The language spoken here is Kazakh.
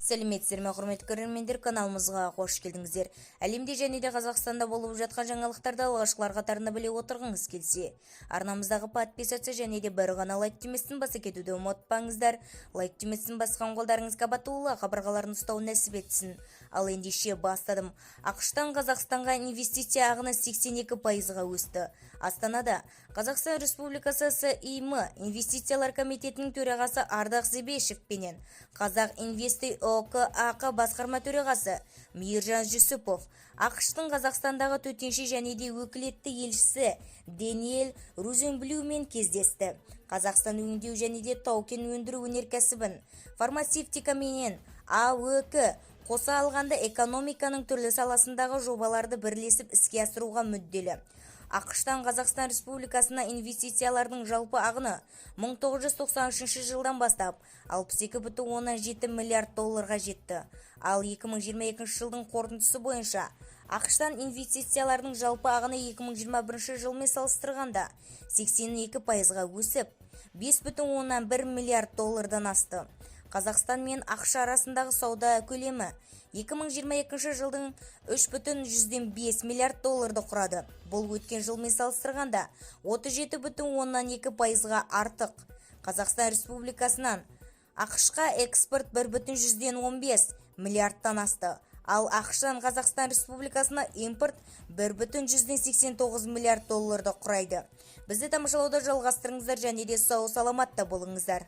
Сәлеметсіздер ме, құрметті көрермендер! Каналымызға қош келдіңіздер! Әлемде және де Қазақстанда болып жатқан жаңалықтарды алғашқылар қатарында біле отырғыңыз келсе, арнамыздағы подписаться және де бір ғана лайк түймесін баса кетуді ұмытпаңыздар. Лайк түймесін басқан қолдарыңыз Кабатулла қабырғаларын ұстау нәсіп етсін. Ал ендеше, бастадым. АҚШ-тан Қазақстанға инвестиция ағыны 82%-ға өсті. Астанада Қазақстан Республикасы СИМ инвестициялар комитетінің төрағасы Ардақ Зибешев пенен Қазақ Инвест ОК АҚ басқарма төрағасы Мейіржан Жүсіпов АҚШ-тың Қазақстандағы төтенше және де өкілетті елшісі Дэниел Розенблюмен кездесті. Қазақстан өңдеу және де тау-кен өндіру өнеркәсібін, фармацевтика менен АӨК қоса алғанда экономиканың түрлі саласындағы жобаларды бірлесіп іске асыруға мүдделі. АҚШ-тан Қазақстан Республикасына инвестициялардың жалпы ағыны 1993 жылдан бастап 62,7 миллиард долларға жетті. Ал 2022 жылдың қорытындысы бойынша АҚШ-тан инвестициялардың жалпы ағыны 2021 жылмен салыстырғанда 82%-ға өсіп, 5,1 миллиард доллардан асты. Қазақстан мен АҚШ арасындағы сауда көлемі 2022 жылдың 3,5 миллиард долларды құрады. Бұл өткен жылмен салыстырғанда 37,2%-ға артық. Қазақстан Республикасынан АҚШ-қа экспорт 1,15 миллиардтан асты. Ал АҚШ-тан Қазақстан Республикасына импорт 1,89 миллиард долларды құрайды. Бізді тамашалауды жалғастырыңыздар және де сау саламатта болыңыздар.